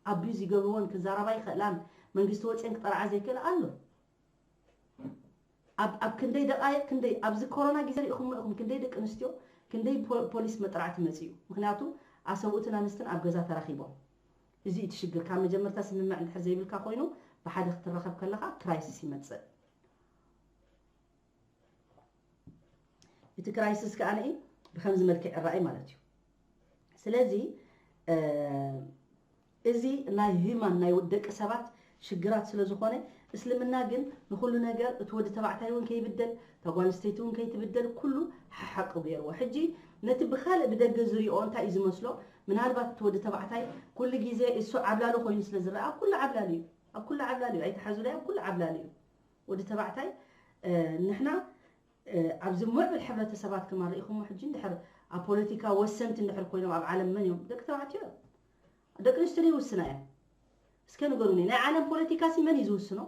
ኣቢዩዝ ይገብርወን፣ ክዛረባ ይኽእላን መንግስቲ ወፅየን ክጠርዓ ዘይክእል ኣሎ። ኣብ ኣብ ክንደይ ደቃይቕ ክንደይ ኣብዚ ኮሮና ግዜ ሪኢኹም ኢኹም ክንደይ ደቂ ኣንስትዮ ክንደይ ፖ- ፖሊስ መጥራዕቲ መፅዩ። ምክንያቱ ኣሰብኡትን ኣንስትን ኣብ ገዛ ተራኺቦም። እዚ እቲ ሽግር ካብ መጀመርታ ስምምዕ እንድሕር ዘይብልካ ኮይኑ ብሓደ ክትረኸብ ከለኻ ክራይሲስ ይመፅእ። እቲ ክራይሲስ ከዓ ንኢ ብከምዚ መልክዕ ይረኣይ ማለት እዩ። ስለዚ እዚ ናይ ሂማን ናይ ደቂ ሰባት ሽግራት ስለ ዝኾነ እስልምና ግን ንኩሉ ነገር እቲ ወዲ ተባዕታይ እውን ከይብደል እታ ጓል ኣንስተይቲ እውን ከይትብደል ኩሉ ሓሓቂ ገይርዎ። ሕጂ ነቲ ብካልእ ብደገ ዝሪኦ እንታይ እዩ ዝመስሎ? ምናልባት እቲ ወዲ ተባዕታይ ኩሉ ግዜ እሱ ዓብላሉ ኮይኑ ስለ ዝረኣ ኩሉ ዓብላሉ እዩ፣ ኣብ ኩሉ ዓብላሉ እዩ፣ ኣይተሓዙለይ ኣብ ኩሉ ዓብላሉ እዩ። ወዲ ተባዕታይ ንሕና ኣብዚ ምዕብል ሕብረተሰባት ከማን ርኢኹሞ ሕጂ እንድሕር ኣብ ፖለቲካ ወሰንቲ እንድሕር ኮይኖም ኣብ ዓለም መን እዮም? ደቂ ተባዕትዮ እዮም። ደቂ ኣንስትዮ ይውስና እዮም። እስከ ንገሩኒ፣ ናይ ዓለም ፖለቲካ ሲ መን እዩ ዝውስኖ?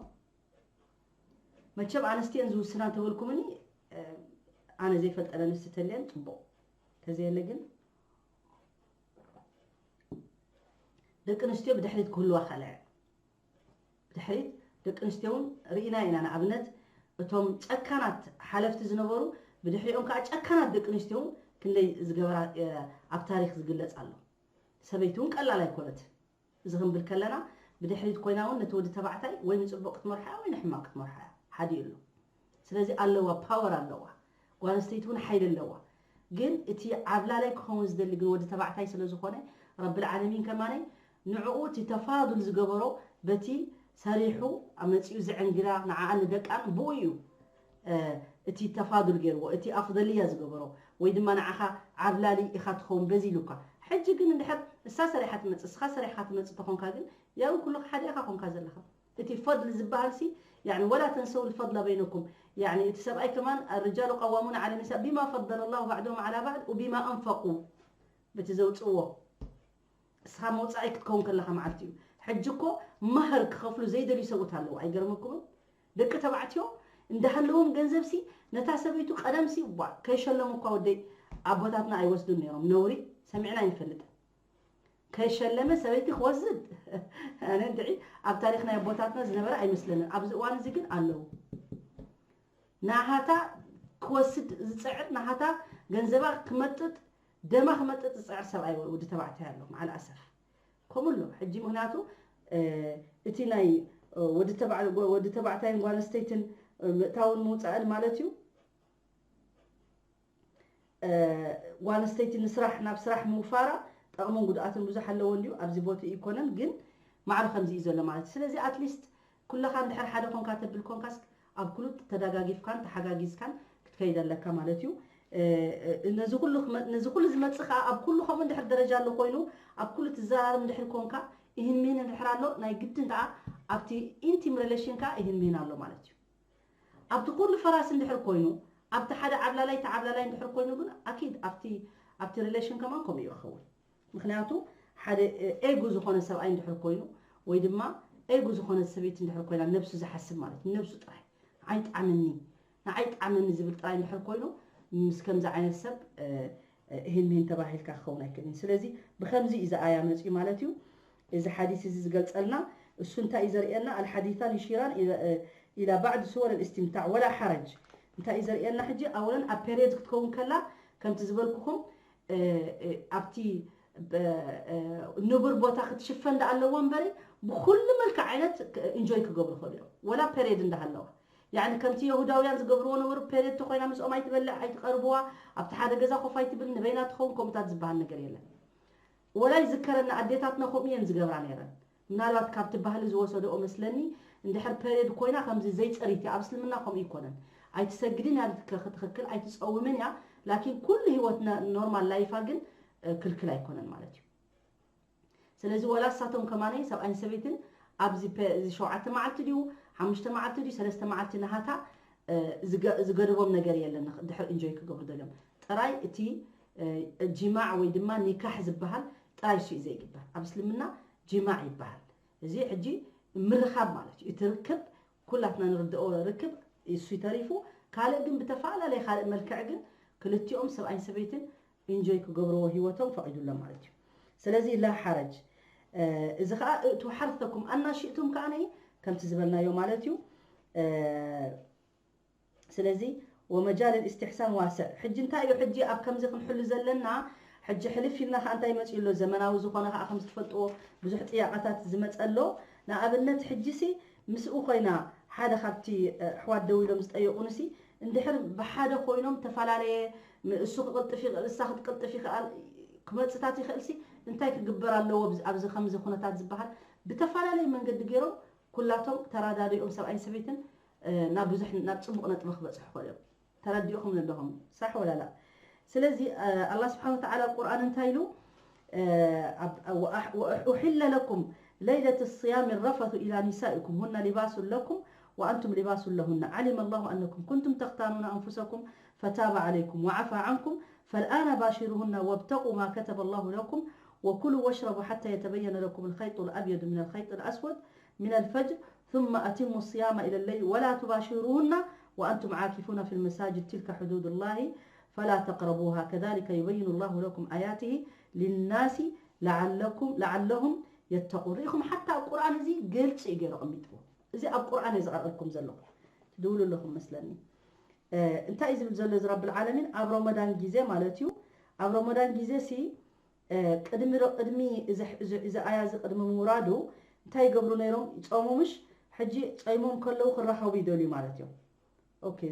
መቸም ኣንስቲ እየን ዝውስና እንተበልኩምኒ ኣነ ዘይፈልጠን ኣንስቲ ተልየን ፅቡቕ፣ ተዘየለ ግን ደቂ ኣንስትዮ ብድሕሪት ክህልዋ ካልዐ ብድሕሪት ደቂ ኣንስትዮ እውን ርኢና ኢና። ንኣብነት እቶም ጨካናት ሓለፍቲ ዝነበሩ ብድሕሪኦም ከዓ ጨካናት ደቂ ኣንስትዮ እውን ክንደይ ዝገበራ ኣብ ታሪክ ዝግለፅ ኣሎ። ሰበይቲ እውን ቀላል ኣይኮነት። እዚ ክንብል ከለና ብድሕሪት ኮይና እውን ነቲ ወዲ ተባዕታይ ወይ ንፅቡቅ ክትመርሓያ ወይ ንሕማቅ ክትመርሓያ ሓዲኡ ኣሎ። ስለዚ ኣለዋ፣ ፓወር ኣለዋ። ጓል ኣንስተይቲ እውን ሓይሊ ኣለዋ። ግን እቲ ዓብላላይ ክኸውን ዝደሊ ግን ወዲ ተባዕታይ ስለ ዝኾነ ረብል ዓለሚን ከማነይ ንዕኡ እቲ ተፋዱል ዝገበሮ በቲ ሰሪሑ ኣመፂኡ ዘዕንግላ ንዓኣን ንደቃን ብኡ እዩ እቲ ተፋዱል ገይርዎ፣ እቲ ኣፍደልያ ዝገበሮ ወይ ድማ ንዓኻ ዓብላሊ ኢኻ ትኸውን በዚ ኢሉካ። ሕጂ ግን እንድሕር እሳ ሰሪሓ ትመፅእ እስኻ ሰሪሕኻ ትመፅእ ተኾንካ ግን ያው ኩልኻ ሓደ ኢኻ ኮንካ ዘለኻ። እቲ ፈድል ዝበሃል ሲ ያኒ ወላ ተንሰው ልፈድላ በይነኩም ያኒ እቲ ሰብኣይ ከማን الرجال قوامون على النساء بما فضل الله بعضهم على بعض وبما أنفقوا በቲ ዘውፅዎ እስኻ መውፃኢ ክትከውን ከለኻ መዓልቲ እዩ። ሕጂ እኮ ማህር ክኸፍሉ ዘይደልዩ ሰብኡት ኣለዉ። ኣይገርመኩምን? ደቂ ተባዕትዮ እንዳሃለዎም ገንዘብ ሲ ነታ ሰበይቱ ቀደም ሲ ዋ ከይሸለሙ እኳ ወደይ ኣቦታትና ኣይወስዱን ነይሮም። ነውሪ ሰሚዕና ኣይንፈልጥን። ከይሸለመ ሰበይቲ ክወስድ ኣነ እንድዒ ኣብ ታሪክ ናይ ኣቦታትና ዝነበረ ኣይመስለንን። ኣብዚ እዋን እዚ ግን ኣለዉ። ናሃታ ክወስድ ዝፅዕር ናሃታ ገንዘባ ክመጥጥ ደማ ክመጥጥ ዝፅዕር ሰብኣይ ወዲ ተባዕታይ ኣሎ። መዓል ኣሰፍ ከምኡ ኣሎ። ሕጂ ምክንያቱ እቲ ናይ ወዲ ተባዕታይን ጓል ኣንስተይትን ምእታውን ምውፃእን ማለት እዩ። ጓል ኣንስተይቲ ንስራሕ ናብ ስራሕ ምውፋራ ጠቕምን ጉድኣትን ብዙሕ ኣለዎ እንድዩ። ኣብዚ ቦትኡ ይኮነን ግን ማዕረ ከምዚ እዩ ዘሎ ማለት እዩ። ስለዚ ኣትሊስት ኩለኻ እንድሕር ሓደ ኮንካ ተብል ኮንካስ ኣብ ኩሉ ተዳጋጊፍካን ተሓጋጊዝካን ክትከይድ ኣለካ ማለት እዩ። ነዚ ኩሉ ዝመፅእ ከዓ ኣብ ኩሉ ከምኡ እንድሕር ደረጃ ኣሎ ኮይኑ ኣብ ኩሉ ትዘራረብ እንድሕር ኮንካ ይህን ምህን እንድሕር ኣሎ ናይ ግድን ከዓ ኣብቲ ኢንቲም ሬሌሽን ከዓ ይህን ምህን ኣሎ ማለት እዩ። ኣብቲ ኩሉ ፈራስ እንድሕር ኮይኑ ኣብቲ ሓደ ዓብላላይ ተዓብላላይ እንድሕር ኮይኑ ግን ኣኪድ ኣብቲ ኣብቲ ሪሌሽን ከማን ከምኡ ይኸውን። ምክንያቱ ሓደ ኤጉ ዝኾነ ሰብኣይ እንድሕር ኮይኑ ወይ ድማ ኤጉ ዝኾነ ሰበይቲ እንድሕር ኮይና ነብሱ ዝሓስብ ማለት ነብሱ ጥራይ ንዓይ ጣዕመኒ ንዓይ ጣዕመኒ ዝብል ጥራይ እንድሕር ኮይኑ ምስ ከምዚ ዓይነት ሰብ ይህን ምህን ተባሂልካ ክኸውን ኣይክእልን። ስለዚ ብከምዚ እዩ ዝኣያ መፅዩ ማለት እዩ። እዚ ሓዲስ እዚ ዝገልፀልና እሱ እንታይ እዩ ዘርእየና? الحديثان يشيران إلى بعض صور الاستمتاع ولا حرج። እንታይ እዩ ዘርእየና? ሕጂ ኣወለን ኣብ ፔሪየድ ክትከውን ከላ ከምቲ ዝበልኩኹም ኣብቲ ንቡር ቦታ ክትሽፈን ዳ ኣለዎ እምበሪ ብኩሉ መልክዕ ዓይነት ኢንጆይ ክገብሩ ይኽእሉ እዮም። ወላ ፔሪየድ እንዳሃለዋ ያኒ ከምቲ የሁዳውያን ዝገብርዎ ነበሩ። ፔሬድ ተኮይና ምስኦም ኣይትበልዕ ኣይትቀርብዋ፣ ኣብቲ ሓደ ገዛ ኮፍ ኣይትብል፣ ንበይና ትኸውን፣ ከምኡታት ዝበሃል ነገር የለን። ወላ ይዝከረኒ ኣዴታትና ከምኡ እየን ዝገብራ ነይረን። ምናልባት ካብቲ ባህሊ ዝወሰደኦ መስለኒ። እንድሕር ፔሬድ ኮይና ከምዚ ዘይፀሪት እያ። ኣብ እስልምና ከምኡ ይኮነን። ኣይትሰግድን እያ ክትክክል ኣይትፀውምን እያ። ላኪን ኩሉ ህይወትና ኖርማል ላይፋ ግን ክልክል ኣይኮነን ማለት እዩ። ስለዚ ወላ እሳቶም ከማነይ ሰብኣይን ሰበይትን ኣብዚ ሸውዓተ መዓልቲ ድዩ ሓሙሽተ መዓልቲ ድዩ ሰለስተ መዓልቲ ናሃታ ዝገድቦም ነገር የለን። ድሕር እንጆይ ክገብሩ ደልዮም ጥራይ እቲ ጅማዕ ወይ ድማ ኒካሕ ዝበሃል ጥራይ እሱ እዩ ዘይግበር። ኣብ እስልምና ጅማዕ ይበሃል። እዚ ሕጂ ምርኻብ ማለት እዩ። እቲ ርክብ ኩላትና ንርድኦ ርክብ እሱ ተሪፉ ካልእ ግን ብተፈላለየ ካልእ መልክዕ ግን ክልቲኦም ሰብኣይን ሰበይትን ኢንጆይ ክገብርዎ ህይወቶም ፈቒዱሎም ማለት እዩ። ስለዚ ላ ሓረጅ። እዚ ከዓ እእቱ ሓርተኩም ኣና ሽእቱም ከዓ ከምቲ ዝበልናዮ ማለት እዩ። ስለዚ ወመጃል እስትሕሳን ዋስዕ። ሕጂ እንታይ እዩ ሕጂ ኣብ ከምዚ ክንሕሉ ዘለና? ሕጂ ሕልፍ ኢልና ከዓ እንታይ መፅኡ ኣሎ? ዘመናዊ ዝኾነ ከዓ ከም ዝትፈልጥዎ ብዙሕ ጥያቐታት ዝመፀ ኣሎ። ንኣብነት ሕጂሲ ምስኡ ኮይና ሓደ ካብቲ ኣሕዋት ደው ኢሎም ዝጠየቑንሲ እንድሕር ብሓደ ኮይኖም ተፈላለየ እሱ ክቕልጥፍ ይኽእል እሳ ክትቅልጥፍ ይኽእል ክመፅታት ይኽእልሲ እንታይ ክግበር ኣለዎ? ኣብዚ ከምዚ ኩነታት ዝበሃል ብተፈላለየ መንገዲ ገይሮም ኩላቶም ተራዳዲኦም ሰብኣይን ሰበይትን ናብ ብዙሕ ናብ ፅቡቕ ነጥቢ ክበፅሑ ይኽእሉ እዮም። ተረዲእኹም ኣለኹም ሳሕ ወላላ? ስለዚ ኣላ ስብሓን ወተዓላ ኣብ ቁርኣን እንታይ ኢሉ? أحل لكم ليلة الصيام الرفث إلى نسائكم هن لباس لكم وأنتم لباس لهن علم الله أنكم كنتم تختانون أنفسكم فتاب عليكم وعفى عنكم فالآن باشروهن وابتغوا ما كتب الله لكم وكلوا واشربوا حتى يتبين لكم الخيط الأبيض من الخيط الأسود من الفجر ثم أتموا الصيام إلى الليل ولا تباشروهن وأنتم عاكفون في المساجد تلك حدود الله فلا تقربوها كذلك يبين الله لكم آياته للناس لعلكم لعلهم يتقون ርኢኹም ሓታ ኣብ ቁርኣን እዚ ግልፂ እዩ ገይሩ ኣቐሚጥዎ እዚ ኣብ ቁርኣን እየ ዝቐርአልኩም ዘለኹ ትድውሉ ኣለኹም መስለኒ እንታይ እዩ ዝብል ዘሎ እዚ ረብል ዓለሚን ኣብ ረመዳን ግዜ ማለት እዩ ኣብ ረመዳን ግዜ ሲ ቅድሚ ቅድሚ እዚ ኣያ እዚ ቅድሚ ምውራዱ እንታይ ይገብሩ ነይሮም ይፀሙ ምሽ ሕጂ ፀይሞም ከለዉ ክራኸቡ ይደልዩ ማለት እዮም